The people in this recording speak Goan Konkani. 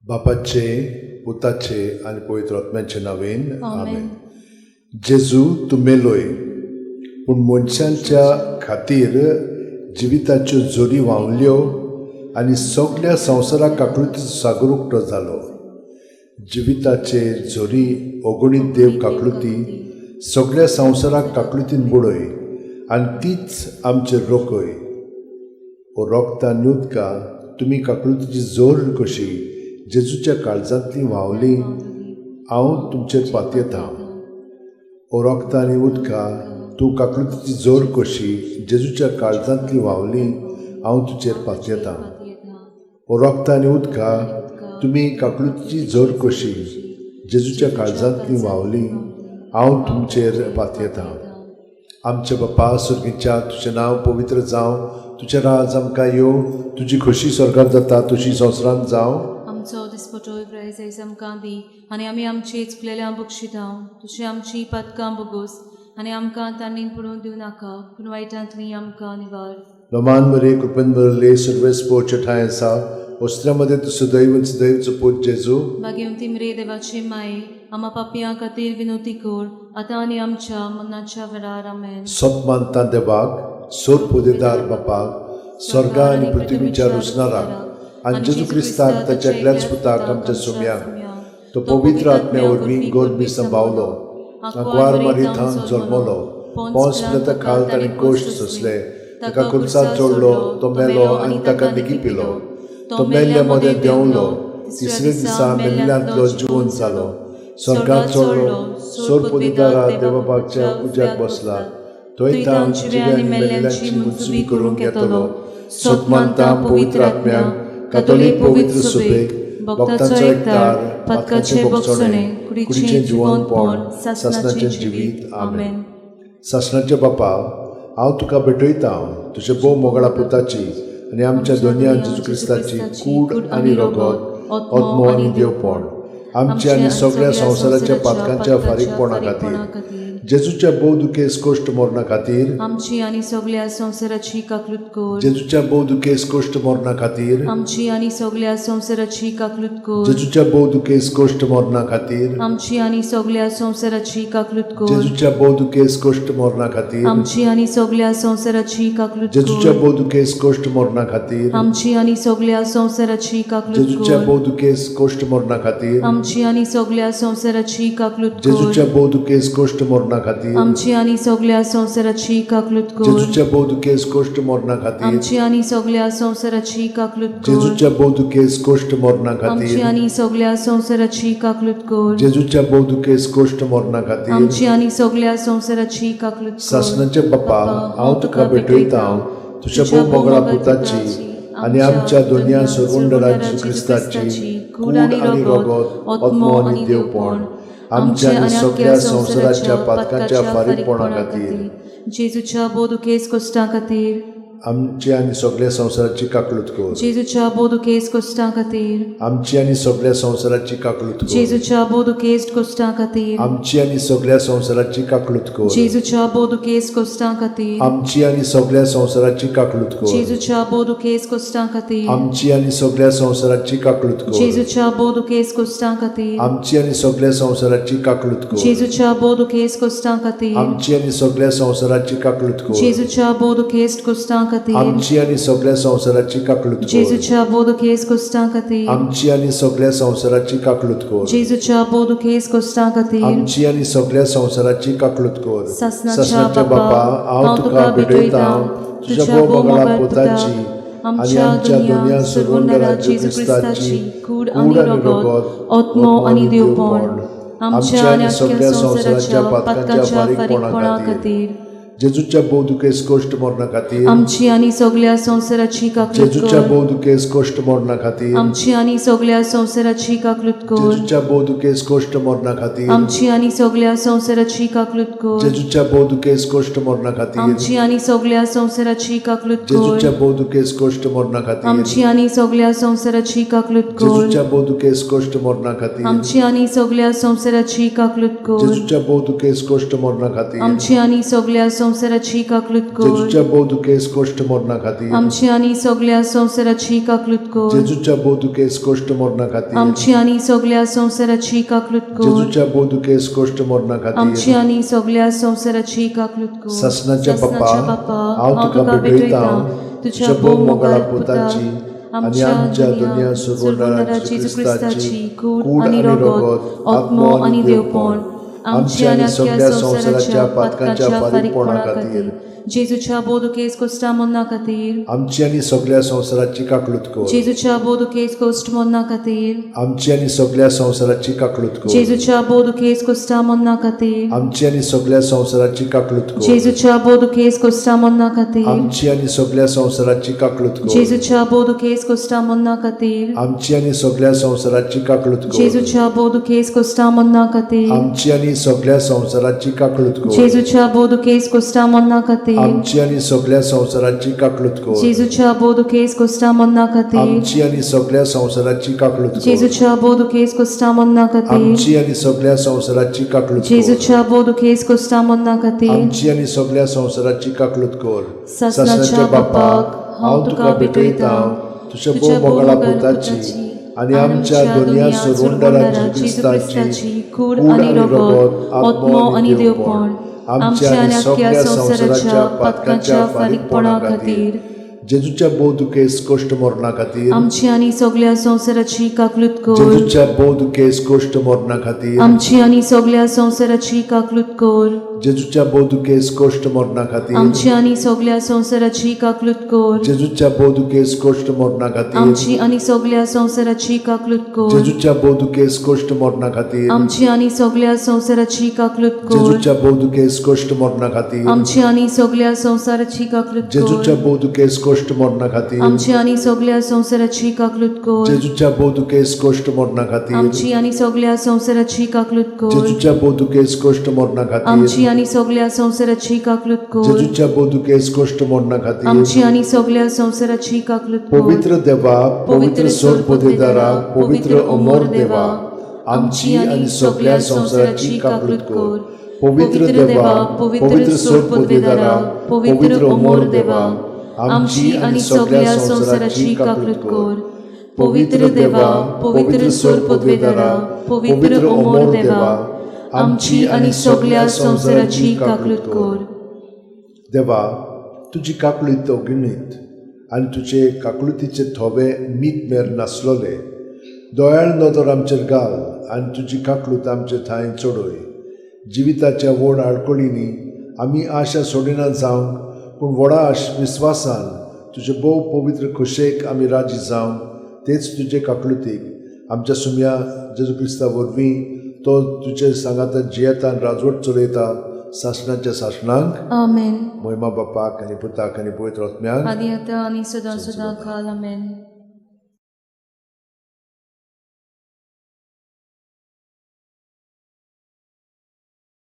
बापाचे, पुताचे आनी पवित्र आत्म्याचे नांवेन आमेन. जेजू तूं मेलोय, पूण मनशांच्या खातीर जिविताच्यो जोरी व्हांवल्यो आनी सगल्या संवसाराक काकळुतीचो सागर उक्तो जालो. जिविताचे झरी अगणीत देव काकळुती सगल्या संवसाराक काकळुतीन बुडय आनी तीच आमचेर रोखय. ओ रोगता आनी उदका तुमी काकळुतीची जोर कशी जेजूच्या काळजांतली व्हांवली, हांव तुमचेर पातयेतां. ओ रोगता आनी उदका तूं काकळुतीची जोर कशी जेजूच्या काळजांतली व्हांवली, हांव तुजेर पातयेतां. ओ रोगता आनी उदका तुमी काकळुतीची जोर कशी जेजूच्या काळजांतली व्हांवली, हांव तुमचेर पातयेतां. आमच्या बापा स्वर्गीच्या, तुजें नांव पवित्र जावं, तुजें राज आमकां येवं, तुजी खोशी स्वर्गात जाता तशी संवसारांत जावं. आमचो दिसपटो प्रायज आयज आमकां दी आनी आमी आमची चुकलेल्या बक्षितां, तुजी आमची पदकां बोगोस आनी आमकां तांणी पडून दिवं नाका, पूण वायटांतली आमकां निवार. लोमान मरे कृपेन भरले, सर्वेस पोवचे ठांय आसा, वस्त्रां तूं सदैव सदैवचो पूत जेजू. भाग्यवंती मरे देवाची माये, आमा पापयां खातीर विनोती कर, आतां आनी आमच्या मरणाच्या वेळार. आमेन. सत मानता देवाक, सोर पोदेदार बापाक, स्वर्गा आनी पृथ्वीच्या रुसणाराक आनी जेजू क्रिस्ताक ताच्या एकल्याच पुताक आमच्या सोम्याक, तो पवित्र आत्म्या वरवीं गोरबी संभावलो, आंकवार मारी थावन जल्मलो, पोंस पिलाता खाल ताणें कोश्ट सोंसले, ताका कुर्सार चडलो, तो मेलो आनी ताका निगी पिलो, तो मेल्ल्या मदें देंवलो, तिसरे दिसा मेल्ल्यांतलो जिवन जालो, स्वर्गात चडलो, सोर पोदेदारा देवबापाच्या उज्याक बसला, थंय तावन जिव्या आनी मेल्ल्यांची मुनसुबी करूंक येतलो. सत मानता पवित्र आत्म्याक, कातोलीक पवित्र सुबेक, भक्तांचो एकतार, पातकाचें बोगसणें, कुडीचें जिवनपण, सासणाचें जिवीत. आमेन. सासणाचे बापा, हांव तुका भेटयतां तुज्या भोव मोगळा पुताची आनी आमच्या दोनया जेजू क्रिस्ताची कूड आनी रगत, आत्मो आनी देवपण, आमच्या आनी सगळ्या संवसाराच्या पातकांच्या फारीकपणा खातीर, जेजूच्या भोव दुखेस कोश्ट मरणा खातीर, आमची आनी सगल्या संवसाराची काकलूत कर. जेजूच्या भोव दुखेस कोश्ट मरणा खातीर, आमची आनी सगल्या संवसाराची काकलूत कर. जेजूच्या भोव दुखेस कोश्ट मरणा खातीर, आमची आनी सगल्या संवसाराची काकलूत कर. जेजूच्या भोव दुखेस कोश्ट मरणा खातीर, आमची आनी सगल्या संवसाराची काकलूत जेजूच्या कर. भोव दुखेस कोश्ट मरणा खातीर, आमची आनी सगल्या संवसाराची काकलूत जेजूच्या कर. भोव दुखेस कोश्ट मरणा खातीर, आमची आनी सगल्या संवसाराची काकलूत कर. जेजूच्या भोव दुखेस कोश्ट मरणा खातीर, आमची आनी सगल्या संवसाराची काकलूत कर. जेजूच्या भोव दुखेस कोश्ट मरणा खातीर, आमची आनी सगल्या संवसाराची काकलूत कर. जेजूच्या भोव दुखेस कोश्ट मरणा आमची खातीर, आनी सगल्या संवसाराची काकलूत कर. जेजूच्या भोव दुखेस कोश्ट मरणा खातीर, आमची आनी सगल्या संवसाराची काकलूत कर. सासणाचे बापा, हांव तुका भेटयतां तुज्या भोव मोगळा पुताची आनी आमच्या दोनया सरवंडरा जेजू क्रिस्ताची कूड आनी रगत, आत्मो आनी देवपण, आमच्या आनी सगल्या संवसाराच्या पातकांच्या फारीकपणा खातीर, जेजूच्या भोव दुखेस कोश्टां खातीर, आमची आनी सगल्या संवसाराची काकलूत कर. जेजूच्या भोव दुखेस कोश्टां खातीर, आमची आनी सगल्या संवसाराची काकलूत कर. जेजूच्या भोव दुखेस कोश्टां खातीर, आमची आनी सगल्या संवसाराची काकलूत कर. जेजूच्या भोव दुखेस कोश्टां खातीर, आमची आनी सगल्या संवसाराची काकलूत कर. जेजूच्या भोव दुखेस कोश्टां खातीर, आमची आनी सगल्या संवसाराची काकलूत कर. जेजूच्या भोव दुखेस कोश्टां खातीर, आमची आनी सगल्या संवसाराची काकलूत कर. जेजूच्या भोव दुखेस कोश्टां खातीर, आमची आनी सगल्या संवसाराची काकलूत कर. जेजूच्या भोव दुखेस कोश्टां खातीर, आमची आनी सगल्या संवसाराची काकलूत कर. जेजूच्या भोव दुखेस कोश्टां खातीर, आमची आनी सगल्या संवसाराची काकलूत कर. जेजूच्या भोव दुखेस कोश्टां खातीर, आमची आनी सगल्या संवसाराची काकलूत कर. सासणाच्या सासणाच्या बापा, हांव तुका भेटयतां तुज्या भोव मोगळा पुताची आनी आमच्या दोनया सरवंडरा जेजू क्रिस्ताची कूड आनी रगत, आत्मो आनी देवपण, आमच्या आनी सगल्या संवसाराच्या पातकांच्या फारीकपणा खातीर, जेजूच्या भोव दुखेस कोश्ट मरणा खातीर, आमची आनी सगल्या संवसाराची काकलूत जेजूच्या कर. भोव दुखेस कोश्ट मरणा खातीर, आमची आनी सगल्या संवसाराची काकलूत कर. जेजूच्या भोव दुखेस कोश्ट मरणा खातीर, आमची आनी सगल्या संवसाराची काकलूत कर. जेजूच्या भोव दुखेस कोश्ट मरणा खातीर, आमची आनी सगल्या संवसाराची काकलूत कर. जेजूच्या भोव दुखेस कोश्ट मरणा खातीर, आमची आनी सगल्या संवसाराची काकलूत कर. जेजूच्या भोव दुखेस कोश्ट मरणा खातीर, आमची आनी सगल्या संवसाराची काकलूत कर. जेजूच्या भोव दुखेस कोश्ट मरणा खातीर, आमची आनी सगल्या संवसाराची काकलूत कर। जेजूच्या भोव दुखेस कश्ट मरणा खातीर, आमची आनी सगळ्या संवसाराची काकलूत कर। जेजूच्या भोव दुखेस कश्ट मरणा खातीर, आमची आनी सगळ्या संवसाराची काकलूत कर। जेजूच्या भोव दुखेस कश्ट मरणा आमची खातीर, आनी सगळ्या संवसाराची काकलूत कर। सासणाच्या बापा, हांव तुका भेटयतां तुझ्या भोव मोगाळा पुताची आनी आमच्या दुनिया सोडवणारा जेजू क्रिस्ताची कूड आनी रगत, आत्मो आनी देवपण आमच्या आनी सगळ्या संवसाराच्या पातकांच्या फारीकपणा खातीर, जेजूच्या भोव दुखेस कोश्टा मरणा खातीर, आमची आनी सगळ्या संवसाराची काकलूत कर। जेजूच्या भोव दुखेस कोश्ट मरणा खातीर, आमची आनी सगळ्या संवसाराची काकलूत कर। जेजूच्या भोव दुखेस कोश्टा मरणा खातीर, आमची आनी सगळ्या संवसाराची काकलूत कर। जेजूच्या भोव दुखेस कोश्टा मरणा खातीर, आमची आनी सगळ्या संवसाराची काकलूत कर। जेजूच्या भोव दुखेस कोश्टा मरणा खातीर, आमची आनी सगळ्या संवसाराची काकलूत कर। जेजूच्या भोव दुखेस कोश्टा मरणा खातीर, आमची आनी सगळ्या संवसाराची काकलूत कर। जेजूच्या भोव दुखेस कोश्टा मरणा खातीर, आमची आनी सगळ्या संवसाराची काकलूत कर। जेजूच्या भोव दुखेस कोश्टा मरणा खातीर, आमची आनी सगळ्या संवसाराची काकलूत कर। जेजूच्या भोव दुखेस कोश्टा मरणा खातीर, आमची आनी सगळ्या संवसाराची काकलूत कर। जेजूच्या भोव दुखेस कोश्टा मरणा खातीर, आमची आनी सगळ्या संवसाराची काकलूत कर। सासणाच्या बापाक हांव तुका भेटयतां तुझ्या भोव मोगाळा पुताची आनी आमच्या दुनिया सोडवणारा जेजू क्रिस्ताची कूड आनी रगत, आत्मो आनी देवपण आमच्या आनी सगळ्या संवसाराच्या पातकांच्या फारीकपणा खातीर, जेजूच्या भोव दुखेस कश्ट मरणा खातीर, आमची आनी सगळ्या संवसाराची काकलूत कर। जेजूच्या भोव दुखेस कश्ट मरणा खातीर, आमची आनी सगळ्या संवसाराची काकलूत कर। जेजूच्या भोव दुखेस कश्ट मरणा खातीर, आमची आनी सगळ्या संवसाराची काकलूत कर। जेजूच्या भोव दुखेस कश्ट मरणा खातीर, आमची आनी सगळ्या संवसाराची काकलूत कर। जेजूच्या भोव दुखेस कश्ट मरणा खातीर, आमची आनी सगळ्या संवसाराची काकलूत कर। जेजूच्या भोव दुखेस कश्ट मरणा खातीर, आमची आनी सगळ्या संवसाराची काकलूत कर। जेजूच्या भोव दुखेस कश्ट मरणा खातीर, आमची आनी सगळ्या संवसाराची काकलूत कर। जेजूच्या भोव दुखेस कश्ट मरणा खातीर, आमची आनी सगळ्या संवसाराची काकलूत कर। जेजूच्या भोव दुखेस कश्ट मरणा खातीर, आमची आनी सगळ्या संवसाराची काकलूत कर। जेजूच्या भोव दुखेस कश्ट मरणा खातीर, आमची आनी सगळ्या संवसाराची काकलूत कर। पवित्र देवा, पवित्र सोरपदेदारा, पवित्र अमर देवा, आमची आनी सगळ्या संवसाराची काकलूत कर। पवित्र देवा, पवित्र सोरपदेदारा, पवित्र अमर देवा, आमची आनी सगळ्या संवसाराची काकलूत कर। पवित्र देवा, पवित्र सोरपदेदारा, पवित्र अमर देवा, आमची आनी सगळ्या संवसाराची काकलूत कर। देवा, तुजी काकलूत अगणीत आनी तुजे काकलुतीचे थोवे मीत मेर नासलोले, दयाळ नदर आमचेर घाल आनी तुजी काकलूत आमचे थांय चडय। जिविताच्या व्हड आडखळींनी आमी आशा सोडिना जावंक, पूण व्हडा विस्वासान तुजे भोव पवित्र खोशेक आमी राजी जावंक, तेच तुजे काकलुतीक आमच्या सुम्या जेजू क्रिस्ता वरवीं तो तुजे सांगाता जियेता आनी राजवट चलयता सासणाच्या सासणांक। आमेन। मोहिमा बापाक आनी पुताक आनी पवित्र आत्म्याक, आदी आतां आनी सदां सदां काल। आमेन।